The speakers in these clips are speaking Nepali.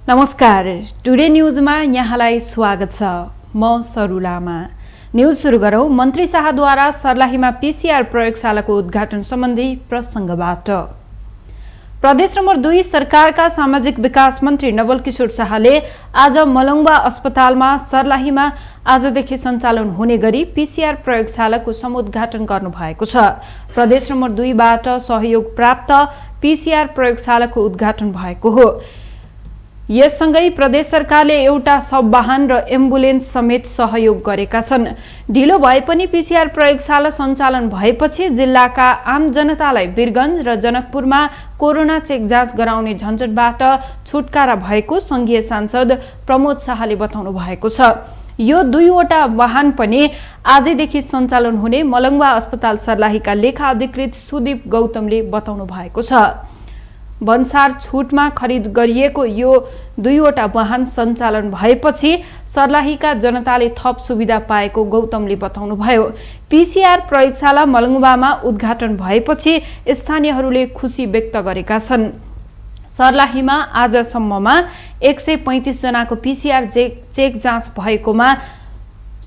नमस्कार, टुडे न्यूजमा यहाँलाई स्वागत छ। म सरुलामा। न्यूज सुरु गरौं। मन्त्री शाहद्वारा सर्लाहीमा पीसीआर प्रयोगशालाको उद्घाटन सम्बन्धी प्रसंगबाट। प्रदेश नम्बर 2 सरकारका सामाजिक विकास मन्त्री नवल किशोर शाहले आज मलंगवा अस्पतालमा सर्लाहीमा आजदेखि सञ्चालन हुने गरी पीसीआर प्रयोगशालाको समुद्घाटन गर्नुभएको छ। प्रदेश नम्बर 2 बाट सहयोग प्राप्त पीसीआर प्रयोगशालाको उद्घाटन भएको हो। यससँगै प्रदेश सरकारले एउटा सब वाहन र एम्बुलेन्स समेत सहयोग गरेका छन्। ढिलो भए पनि पीसीआर प्रयोगशाला सञ्चालन भएपछि जिल्लाका आम जनतालाई वीरगञ्ज र जनकपुरमा कोरोना चेक जाँच गराउने झन्झटबाट छुटकारा भएको संघीय सांसद प्रमोद शाहले बताउनु भएको छ। यो दुईवटा वाहन पनि आजदेखि सञ्चालन हुने मलंगवा अस्पताल सर्लाहीका लेखा अधिकृत सुदीप गौतमले बताउनु भएको छ। भन्सार छुटमा खरिद गरिएको यो दुईवटा वाहन सञ्चालन भएपछि सर्लाहीका जनताले थप सुविधा पाएको गौतमले बताउनुभयो। पीसीआर प्रयोगशाला मलंगवामा उद्घाटन भएपछि स्थानीयहरूले खुशी व्यक्त गरेका छन्। सर्लाहीमा आजसम्ममा 135 जनाको पीसीआर चेक जाँच भएकोमा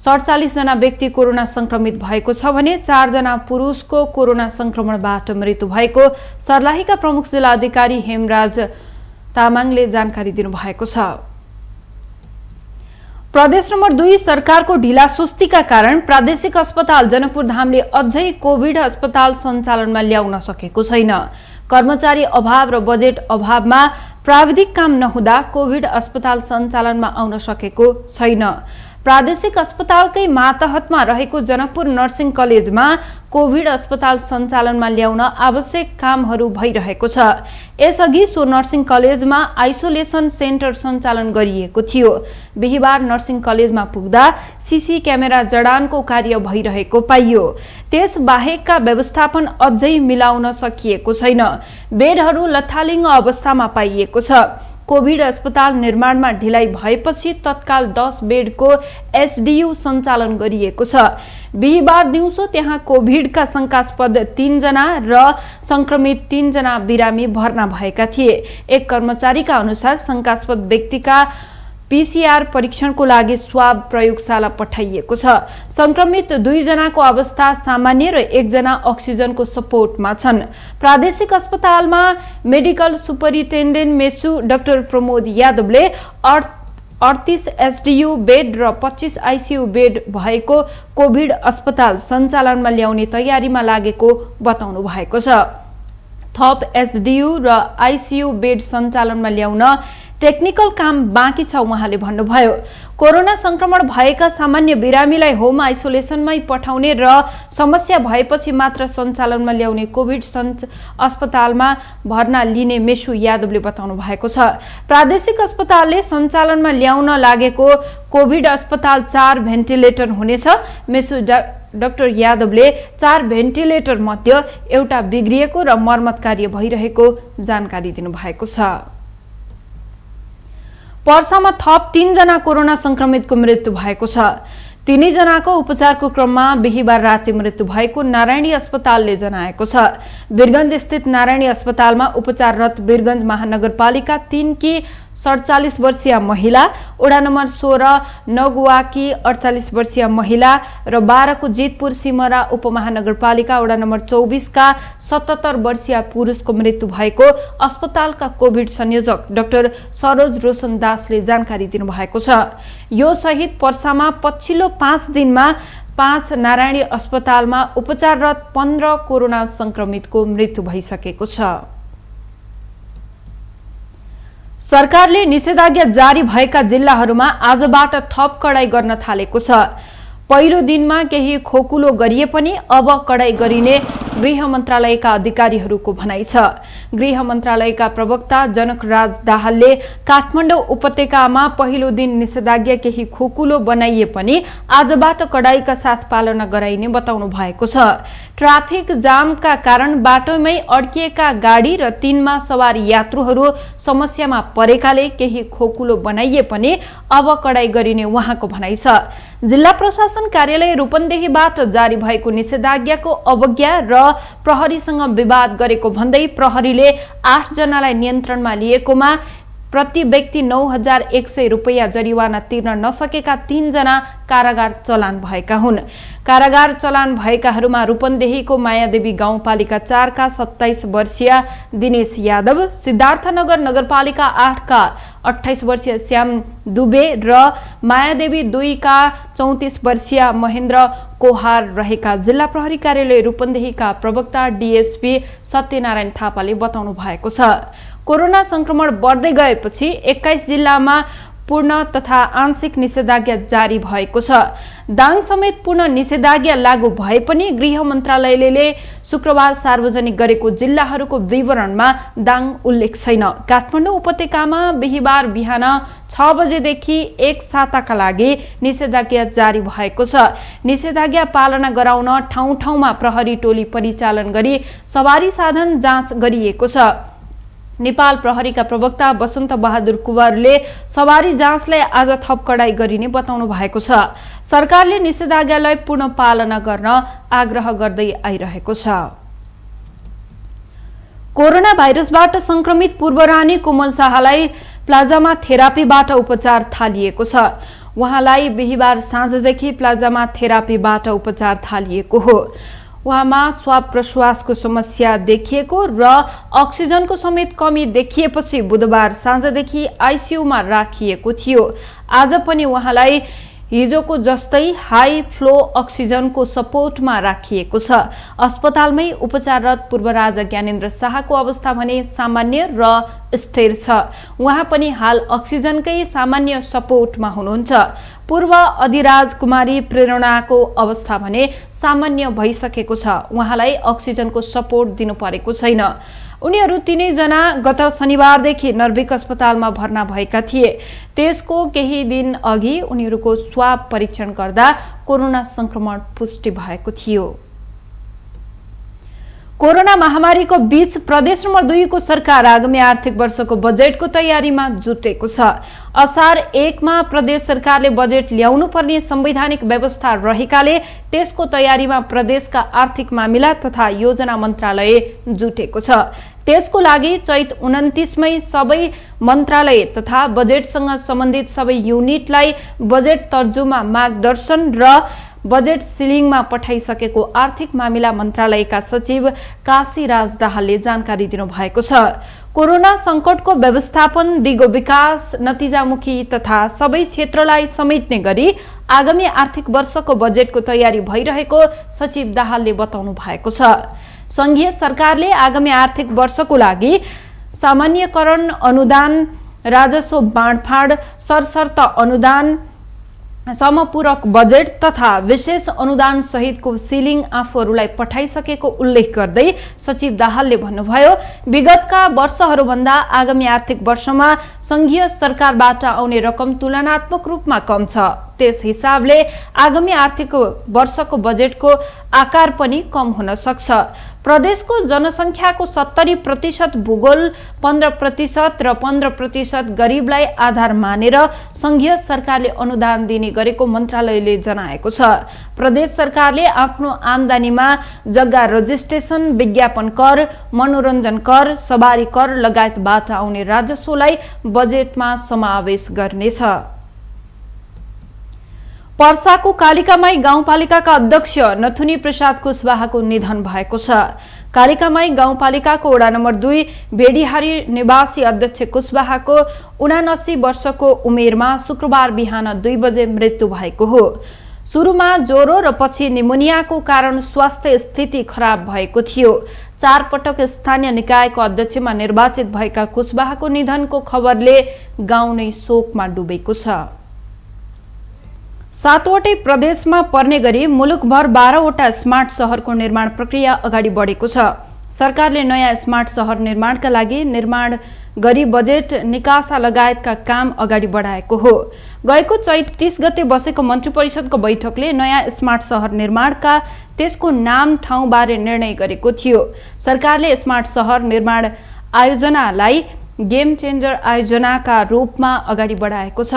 47 जना व्यक्ति कोरोना संक्रमित भएको छ भने 4 जना पुरुषको कोरोना संक्रमणबाट मृत्यु भएको सर्लाहीका प्रमुख जिल्ला अधिकारी हेमराज तामाङले जानकारी दिनुभएको छ। प्रदेश नम्बर 2 सरकारको ढिला सुस्तीका कारण प्रादेशिक अस्पताल जनकपुर धामले अझै कोभिड अस्पताल सञ्चालनमा ल्याउन सकेको छैन। कर्मचारी अभाव र बजेट अभावमा प्राविधिक काम नहुँदा कोभिड अस्पताल सञ्चालनमा आउन सकेको छैन। प्रादेशिक अस्पतालकै मातहतमा रहेको जनकपुर नर्सिङ कलेजमा कोभिड अस्पताल सञ्चालनमा ल्याउन आवश्यक कामहरू भइरहेको छ। यसअघि सो नर्सिङ कलेजमा आइसोलेसन सेन्टर सञ्चालन गरिएको थियो। बिहीबार नर्सिङ कलेजमा पुग्दा सीसी क्यामेरा जडानको कार्य भइरहेको पाइयो। त्यस बाहेकका व्यवस्थापन अझै मिलाउन सकिएको छैन। बेडहरू लथालिङ्ग अवस्थामा पाइएको छ। कोभिड अस्पताल निर्माणमा ढिलाइ भएपछि तत्काल 10 बेडको एसडीयू सञ्चालन गरिएको छ। बिहीबार दिउँसो त्यहाँ कोभिडका शंकास्पद 3 जना र संक्रमित 3 जना बिरामी भर्ना भएका थिए। एक कर्मचारीका अनुसार शंकास्पद व्यक्तिका पीसीआर परीक्षणको लागि स्वाब प्रयोगशाला पठाइएको छ। संक्रमित 2 जनाको अवस्था सामान्य र 1 जना अक्सिजनको सपोर्टमा छन्। प्रादेशिक अस्पतालमा मेडिकल सुपरिन्टेन्डेन्ट मेसु डाक्टर प्रमोद यादवले 38 एसडीयू बेड र 25 आईसीयू बेड भएको कोभिड अस्पताल सञ्चालनमा ल्याउने तयारीमा लागेको बताउनु भएको छ। थप एसडीयू र आईसीयू बेड सञ्चालनमा ल्याउन टेक्निकल काम बाँकी छ उहाँले भन्नुभयो। कोरोना संक्रमण भएका सामान्य बिरामीलाई होम आइसोलेसनमै पठाउने र समस्या भएपछि मात्र सञ्चालनमा ल्याउने कोभिड अस्पतालमा भर्ना लिने मेसु यादवले बताउनु भएको छ। प्रादेशिक अस्पतालले सञ्चालनमा ल्याउन लागेको कोभिड अस्पताल 4 भेन्टिलेटर हुनेछ। मेसु डाक्टर यादवले 4 भेन्टिलेटर मध्ये एउटा बिग्रिएको र मर्मत कार्य भइरहेको जानकारी दिनुभएको छ। पर्सामा थप 3 जना कोरोना संक्रमितको मृत्यु भएको छ। 3 जनाको उपचारको क्रममा बिहीबार राति मृत्यु भएको नारायणी अस्पतालले जनाएको छ। वीरगञ्ज स्थित नारायणी अस्पतालमा उपचाररत वीरगञ्ज महानगरपालिका 3 की 47 वर्षीय महिला, वडा नम्बर 16 नगुवाकी 48 वर्षीय महिला र 12 को जितपुर सिमरा उपमहानगरपालिका वडा नम्बर 24 का 77 वर्षीय पुरुषको मृत्यु भएको अस्पतालका कोभिड संयोजक डाक्टर सरोज रोशन दासले जानकारी दिनुभएको छ। यो सहित पर्सामा पछिल्लो 5 दिनमा 5 नारायणी अस्पतालमा उपचाररत 15 कोरोना संक्रमितको मृत्यु भइसकेको छ। सरकारले निषेधाज्ञा जारी भएका जिल्लाहरूमा आजबाट थप कडाई गर्न थालेको छ। पहिलो दिनमा केही खोकुलो गरिए पनि अब कडाई गरिने गृह मन्त्रालयका अधिकारीहरूको भनाइ छ। गृह मन्त्रालयका प्रवक्ता जनकराज दाहालले काठमाडौँ उपत्यकामा पहिलो दिन निषेधाज्ञा केही खोकुलो बनाइए पनि आजबाट कडाईका साथ पालना गराइने बताउनु भएको छ। ट्राफिक जामका कारण बाटोमै अड्किएका गाडी र 3मा सवार यात्रुहरू समस्यामा परेकाले केही खोकुलो बनाइए पनि अब कडाई गरिने उहाँको भनाइ छ। जिल्ला प्रशासन कार्यालय रूपन्देहीबाट जारी भएको निषेधाज्ञाको अवज्ञा र प्रहरीसँग विवाद गरेको भन्दै प्रहरीले 8 जनालाई नियन्त्रणमा लिएकोमा प्रति व्यक्ति 9,100 रुपैयाँ जरिवाना तिर्न नसकेका 3 जना कारागार चलान भएका हुन्। कारागार चलान भएकाहरूमा रूपन्देहीको मायादेवी गाउँपालिका 4 का 27 वर्षीय दिनेश यादव, सिद्धार्थनगर नगरपालिका 8 का 28 वर्षीय श्याम दुबे र मायादेवी 2 का 34 वर्षीय महेन्द्र कोहार रहेका जिल्ला प्रहरी कार्यालय रूपन्देहीका प्रवक्ता डीएसपी सत्यनारायण थापाले बताउनु भएको छ। कोरोना संक्रमण बढ्दै गएपछि 21 जिल्लामा पूर्ण तथा आंशिक निषेधाज्ञा जारी भएको छ। दाङ समेत पूर्ण निषेधाज्ञा लागू भए पनि गृह मन्त्रालयले शुक्रबार सार्वजनिक गरेको जिल्लाहरूको विवरणमा दाङ उल्लेख छैन। काठमाडौँ उपत्यकामा बिहीबार बिहान 6 बजेदेखि एक साताका लागि निषेधाज्ञा जारी भएको छ। निषेधाज्ञा पालना गराउन ठाउँ ठाउँमा प्रहरी टोली परिचालन गरी सवारी साधन जाँच गरिएको छ। नेपाल प्रहरीका प्रवक्ता बसन्त बहादुर कुँवरले सवारी जाँचलाई आज थप कडाई गरिने बताउनु भएको छ। सरकारले निषेधाज्ञालाई पूर्ण पालना गर्न आग्रह गर्दै आइरहेको छ। कोरोना भाइरसबाट संक्रमित पूर्व रानी कोमल शाहलाई प्लाज्मा थेरापीबाट उपचार थालिएको छ। उहाँलाई बिहीबार साँझदेखि प्लाज्मा थेरापीबाट उपचार थालिएको हो। उहाँमा श्वास प्रश्वासको समस्या देखिएको र अक्सिजनको समेत कमी देखिएपछि बुधबार साँझदेखि आइसियूमा राखिएको थियो। आज पनि उहाँलाई हिजोको जस्तै हाई फ्लो अक्सिजनको सपोर्टमा राखिएको छ। अस्पतालमै उपचाररत पूर्व राजा ज्ञानेन्द्र शाहको अवस्था भने सामान्य र स्थिर छ। उहाँ पनि हाल अक्सिजनकै सामान्य सपोर्टमा हुनुहुन्छ। पूर्व अधिराज कुमारी प्रेरणाको अवस्था भने सामान्य भइसकेको छ। उहाँलाई अक्सिजनको सपोर्ट दिनु परेको छैन। उनीहरू तीनैजना गत शनिबारदेखि नर्भिक अस्पतालमा भर्ना भएका थिए। त्यसको केही दिन अघि उनीहरूको स्वाब परीक्षण गर्दा कोरोना संक्रमण पुष्टि भएको थियो। कोरोना महामारीको बीच प्रदेश नम्बर 2 को सरकार आगामी आर्थिक वर्षको बजेटको तयारीमा जुटेको छ। असार 1 मा प्रदेश सरकारले बजेट ल्याउनु पर्ने संवैधानिक व्यवस्था रहेकाले त्यसको तयारीमा प्रदेशका आर्थिक मामिला तथा योजना मन्त्रालय जुटेको छ। त्यसको लागि चैत 29 मै सबै मन्त्रालय तथा बजेटसँग सम्बन्धित सबै युनिटलाई बजेट तर्जुमा मार्गदर्शन र बजेट सिलिङमा पठाइसकेको आर्थिक मामिला मन्त्रालयका सचिव काशीराज दाहालले जानकारी दिनुभएको छ। कोरोना संकटको व्यवस्थापन, दिगो विकास, नतिजामुखी तथा सबै क्षेत्रलाई समेट्ने गरी आगामी आर्थिक वर्षको बजेटको तयारी भइरहेको सचिव दाहालले बताउनु भएको छ। संघीय सरकारले आगामी आर्थिक वर्षको लागि सामान्यकरण अनुदान, राजस्व बाँडफाँड, सरसर्त अनुदान, समपूरक बजेट तथा विशेष अनुदान सहितको सिलिङ आफूहरूलाई पठाइसकेको उल्लेख गर्दै सचिव दाहालले भन्नुभयो, विगतका वर्षहरूभन्दा आगामी आर्थिक वर्षमा संघीय सरकारबाट आउने रकम तुलनात्मक रूपमा कम छ। त्यस हिसाबले आगामी आर्थिक वर्षको बजेटको आकार पनि कम हुन सक्छ। प्रदेशको जनसंख्याको 70% भूगोल, 15% र 15% गरीबलाई आधार मानेर संघीय सरकारले अनुदान दिने गरेको मन्त्रालयले जनाएको छ। प्रदेश सरकारले आफ्नो आमदानीमा जग्गा रजिस्ट्रेसन, विज्ञापन कर, मनोरञ्जन कर, सवारी कर लगायतबाट आउने राजस्वलाई बजेटमा समावेश गर्नेछ। पर्साको कालिकामाई गाउँपालिकाका अध्यक्ष नथुनी प्रसाद कुशवाहाको निधन भएको छ। कालिकामाई गाउँपालिकाको वडा नम्बर 2 बेडीहारी निवासी अध्यक्ष कुशवाहाको 79 वर्षको उमेरमा शुक्रबार बिहान 2 बजे मृत्यु भएको हो। सुरुमा ज्वरो र पछि निमोनियाको कारण स्वास्थ्य स्थिति खराब भएको थियो। 4 पटक स्थानीय निकायको अध्यक्षमा निर्वाचित भएका कुशवाहाको निधनको खबरले गाउँ नै शोकमा डुबेको छ। 7 वटै प्रदेशमा पर्ने गरी मुलुकभर 12 वटा स्मार्ट शहरको निर्माण प्रक्रिया अगाडि बढेको छ। सरकारले नयाँ स्मार्ट शहर निर्माणका लागि निर्माण गरी बजेट निकासा लगायतका काम अगाडि बढाएको हो। गएको चैत 30 गते बसेको मन्त्री परिषदको बैठकले नयाँ स्मार्ट शहर निर्माणका त्यसको नाम ठाउँबारे निर्णय गरेको थियो। सरकारले स्मार्ट शहर निर्माण आयोजनालाई गेम चेन्जर आयोजनाका रूपमा अगाडि बढाएको छ।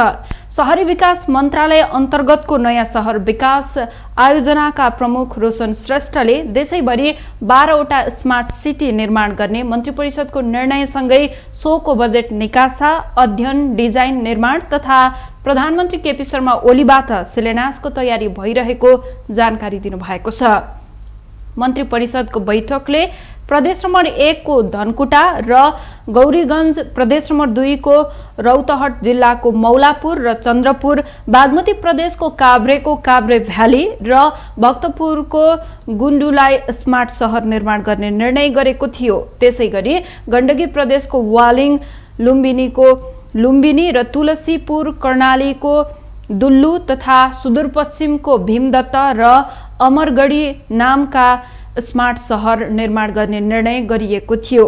शहरी विकास मन्त्रालय अन्तर्गतको नयाँ शहर विकास आयोजनाका प्रमुख रोशन श्रेष्ठले देशैभरि 12 वटा स्मार्ट सिटी निर्माण गर्ने मन्त्री परिषदको निर्णयसँगै सोको बजेट निकासा, अध्ययन, डिजाइन, निर्माण तथा प्रधानमन्त्री केपी शर्मा ओलीबाट शिलान्यासको तयारी भइरहेको जानकारी दिनुभएको छ। मन्त्री परिषदको बैठकले प्रदेश नम्बर 1 को धनकुटा र गौरीगञ्ज, प्रदेश नम्बर 2 को रौतहट जिल्लाको मौलापुर र चन्द्रपुर, बागमती प्रदेशको काभ्रेको काभ्रे भ्याली र भक्तपुरको गुण्डुलाई स्मार्ट सहर निर्माण गर्ने निर्णय गरेको थियो। त्यसैगरी गण्डकी प्रदेशको वालिङ, लुम्बिनीको लुम्बिनी र तुलसीपुर, कर्णालीको दुल्लु तथा सुदूरपश्चिमको भीमदत्त र अमरगढी नामका स्मार्ट सहर निर्माण गर्ने निर्णय गरिएको थियो।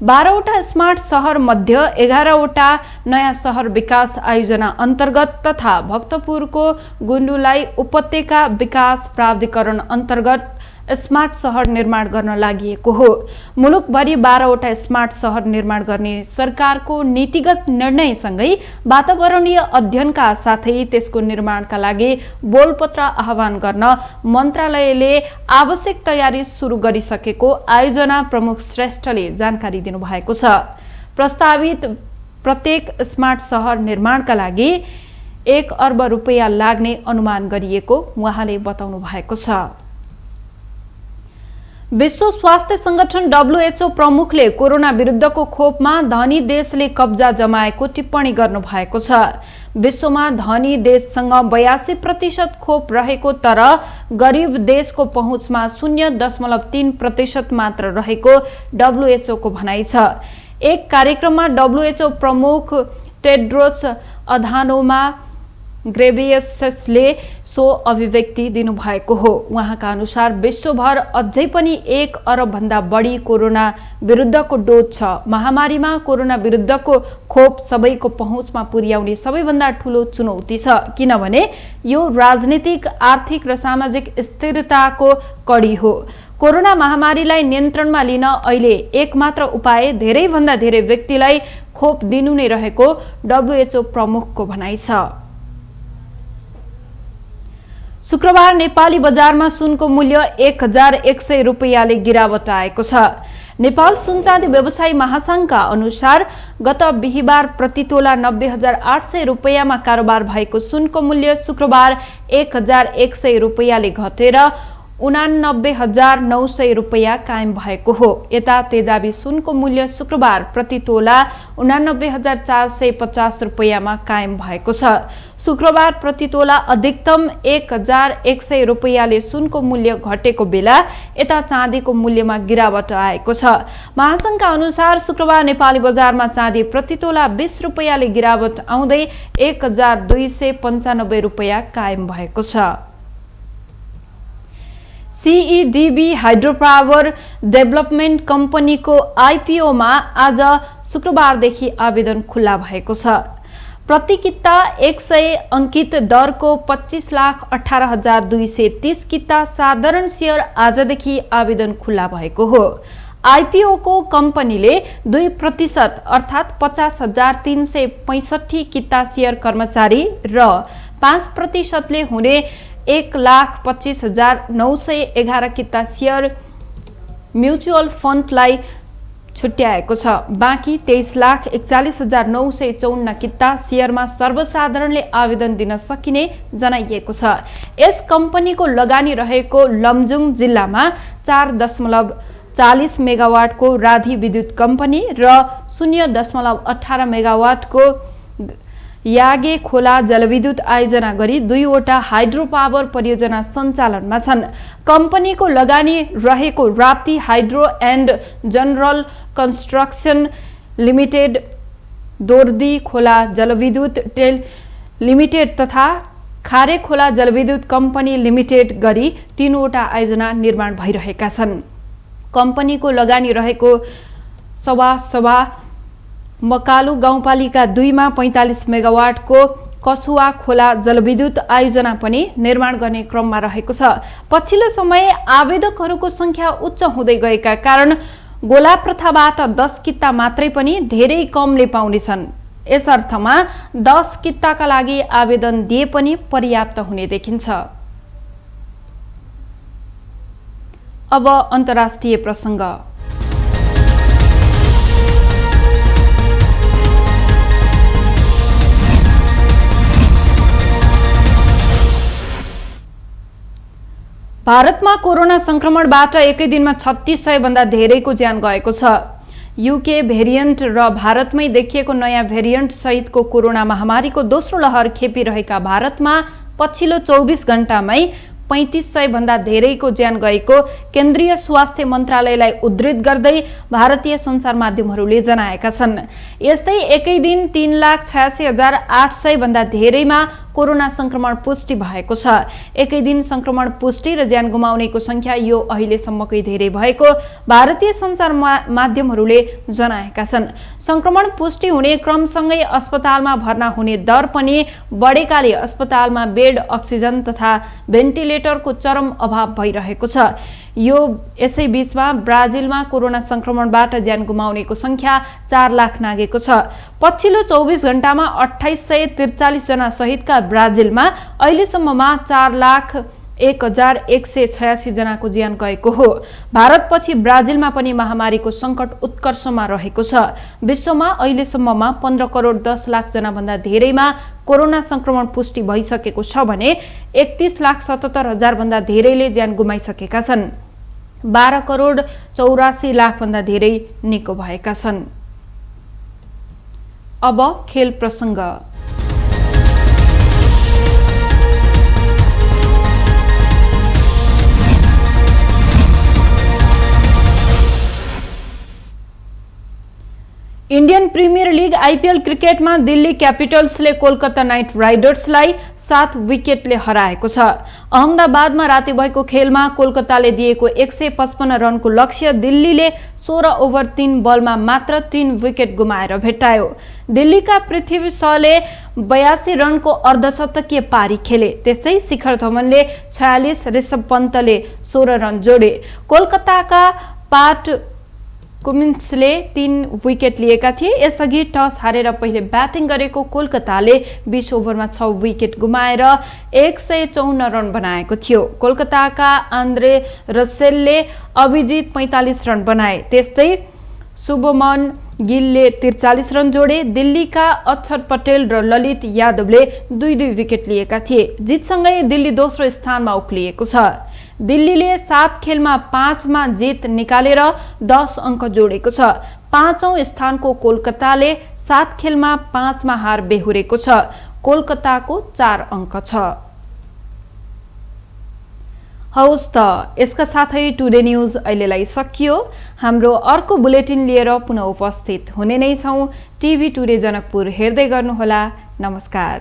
12वटा स्मार्ट सहर मध्ये 11वटा नयाँ सहर विकास आयोजना अन्तर्गत तथा भक्तपुरको गुण्डुलाई उपत्यका विकास प्राधिकरण अन्तर्गत स्मार्ट सहर निर्माण गर्न लागि हो। मुलुकभरि 12वटा स्मार्ट सहर निर्माण गर्ने सरकारको नीतिगत निर्णयसँगै वातावरणीय अध्ययनका साथै त्यसको निर्माणका लागि बोलपत्र आह्वान गर्न मन्त्रालयले आवश्यक तयारी सुरु गरिसकेको आयोजना प्रमुख श्रेष्ठले जानकारी दिनुभएको छ। प्रस्तावित प्रत्येक स्मार्ट सहर निर्माणका लागि 1 अर्ब रुपैयाँ लाग्ने अनुमान गरिएको उहाँले बताउनु भएको छ। विश्व स्वास्थ्य संगठन WHO प्रमुखले कोरोना विरुद्धको खोपमा धनी देशले कब्जा जमाएको टिप्पणी गर्नु भएको छ। विश्वमा धनी देशसँग 82% खोप रहेको तर गरिब देशको पहुँचमा 0.3% मात्र रहेको WHO को भनाइ छ। एक कार्यक्रममा WHO प्रमुख टेड्रोस अधानोम घेब्रेयेससले सो अभिव्यक्ति दिनुभएको हो। उहाँका अनुसार विश्वभर अझै पनि 1 अरब भन्दा बढी कोरोना विरुद्धको डोज छ। महामारीमा कोरोना विरुद्धको खोप सबैको पहुँचमा पुर्याउने सबैभन्दा ठूलो चुनौती छ, किनभने यो राजनीतिक, आर्थिक र सामाजिक स्थिरताको कडी हो। कोरोना महामारीलाई नियन्त्रणमा लिन अहिले एकमात्र उपाय धेरै भन्दा धेरै व्यक्तिलाई खोप दिनु नै रहेको WHO प्रमुखको भनाइ छ। शुक्रबार नेपाली बजारमा सुनको मूल्य 1100 रुपैयाँले गिरावट आएको छ। नेपाल सुनचाँदी व्यवसायी महासंघका अनुसार गत बिहीबार प्रतितोला 90,800 रुपैयाँमा कारोबार भएको सुनको मूल्य शुक्रबार 1100 रुपैयाँले घटेर 89,900 रुपैयाँ कायम भएको हो। यता तेजाबी सुनको मूल्य शुक्रबार प्रतितोला 89,450 रुपैयाँमा कायम भएको छ। शुक्रबार प्रतितोला अधिकतम 1,100 रुपैयाँले सुनको मूल्य घटेको बेला यता चाँदीको मूल्यमा गिरावट आएको छ। महासंघका अनुसार शुक्रबार नेपाली बजारमा चाँदी प्रतितोला 20 रुपैयाँले गिरावट आउँदै 1,295 रुपैयाँ कायम भएको छ। CEDB हाइड्रोपावर डेभलपमेन्ट कम्पनीको IPOमा आज शुक्रबारदेखि आवेदन खुल्ला भएको छ। प्रति किता 100 अंकित दरको 25,18,230 किता साधारण शेयर आजदेखि आवेदन खुल्ला भएको हो। IPO को कंपनीले 2% अर्थात 50,365 किता शेयर कर्मचारी र 5% ले हुने 1,25,911 किता शेयर म्युचुअल फन्डलाई छुट्याएको छ। बाँकी 23,41,954 किता शेयरमा सर्वसाधारणले आवेदन दिन सकिने जनाइएको छ। यस कम्पनीको लगानी रहेको लमजुङ जिल्लामा 4.40 मेगावाटको राधी विद्युत कम्पनी र 0.18 मेगावाटको यागे खोला जलविद्युत आयोजना गरी 2वटा हाइड्रो पावर परियोजना सञ्चालनमा छन्। कम्पनीको लगानी रहेको Rapti hydro and general construction limited, Dordi खोला जलविद्युत लिमिटेड तथा खारे खोला जलविद्युत कम्पनी लिमिटेड गरी 3वटा आयोजना निर्माण भइरहेका छन्। कम्पनीको लगानी रहेको सवा मकालु गाउँपालिका 2 मा 45 मेगावाटको कसुवा खोला जलविद्युत आयोजना पनि निर्माण गर्ने क्रममा रहेको छ। पछिल्लो समय आवेदकहरूको संख्या उच्च हुँदै गएका कारण गोला प्रथाबाट 10 किता मात्रै पनि धेरै कमले पाउनेछन्। यस अर्थमा 10 किताका लागि आवेदन दिए पनि पर्याप्त हुने देखिन्छ। अब अन्तर्राष्ट्रिय प्रसंग। भारतमा कोरोना संक्रमणबाट एकै दिनमा 3600 भन्दा धेरैको ज्यान गएको छ। युके भेरिएन्ट र भारतमै देखिएको नयाँ भेरिएन्ट सहितको कोरोना महामारीको दोस्रो लहर खेपिरहेका भारतमा पछिल्लो 24 घण्टामै 3500 भन्दा धेरैको ज्यान गएको केन्द्रीय स्वास्थ्य मन्त्रालयलाई उद्धृत गर्दै भारतीय सञ्चार माध्यमहरूले जनाएका छन्। यस्तै एकै दिन 3,86,800 भन्दा धेरैमा कोरोना संक्रमण पुष्टि भएको छ। एकै दिन संक्रमण पुष्टि र ज्यान गुमाउनेको संख्या यो अहिलेसम्मकै धेरै भएको भारतीय सञ्चार माध्यमहरूले जनाएका छन्। संक्रमण पुष्टि हुने क्रमसँगै अस्पतालमा भर्ना हुने दर पनि बढेकाले अस्पतालमा बेड, अक्सिजन तथा भेन्टिलेटरको चरम अभाव भइरहेको छ। यसै बीचमा ब्राजिलमा कोरोना संक्रमणबाट ज्यान गुमाउनेको संख्या 4 लाख नागेको छ। पछिल्लो 24 घण्टामा 2843 जना सहितका ब्राजिलमा अहिलेसम्ममा 4,01,186 जनाको ज्यान गएको हो। भारतपछि ब्राजिलमा पनि महामारीको संकट उत्कर्षमा रहेको छ। विश्वमा अहिलेसम्ममा 15 करोड 10 लाख जना भन्दा धेरैमा कोरोना संक्रमण पुष्टि भइसकेको छ भने 31,77,000 भन्दा धेरैले ज्यान गुमाइसकेका छन्। 12 करोड 84 लाख भन्दा धेरै निको भएका छन्। अब खेल प्रसंग। इन्डियन प्रिमियर लिग आईपीएल क्रिकेटमा दिल्ली क्यापिटल्सले कोलकाता नाइट राइडर्सलाई 7 विकेटले हराएको छ। अहमदाबादमा राति भएको खेलमा कोलकाताले दिएको 155 रनको लक्ष्य दिल्लीले 16 ओभर 3 बलमा मात्र 3 विकेट गुमाएर भेट्टायो। दिल्लीका पृथ्वी शले 82 रनको अर्धशतकीय पारी खेले। त्यस्तै शिखर धवनले 46, ऋषभ पन्तले 16 रन जोडे। कोलकाताका पाट कुमिन्सले 3 विकेट लिएका थिए। यसअघि टस हारेर पहिले ब्याटिङ गरेको कोलकाताले 20 ओभरमा 6 विकेट गुमाएर 154 रन बनाएको थियो। कोलकाताका आन्द्रे रसेलले अभिजित 45 रन बनाए। त्यस्तै शुभमन गिलले 43 रन जोडे। दिल्लीका अक्षर पटेल र ललित यादवले 2-2 विकेट लिएका थिए। जितसँगै दिल्ली दोस्रो स्थानमा उक्लिएको छ। दिल्लीले 7 खेलमा 5 मा जित निकालेर 10 अङ्क जोडेको छ। 5औं स्थानको कोलकाताले 7 खेलमा 5 मा हार बेहोरेको छ। कोलकाताको 4 अङ्क छ। हौस् त यसका साथै टुडे न्यूज अहिलेलाई सकियो। हाम्रो अर्को बुलेटिन लिएर पुनः उपस्थित हुने नै छौं। टिभी टुडे जनकपुर हेर्दै गर्नुहोला। नमस्कार।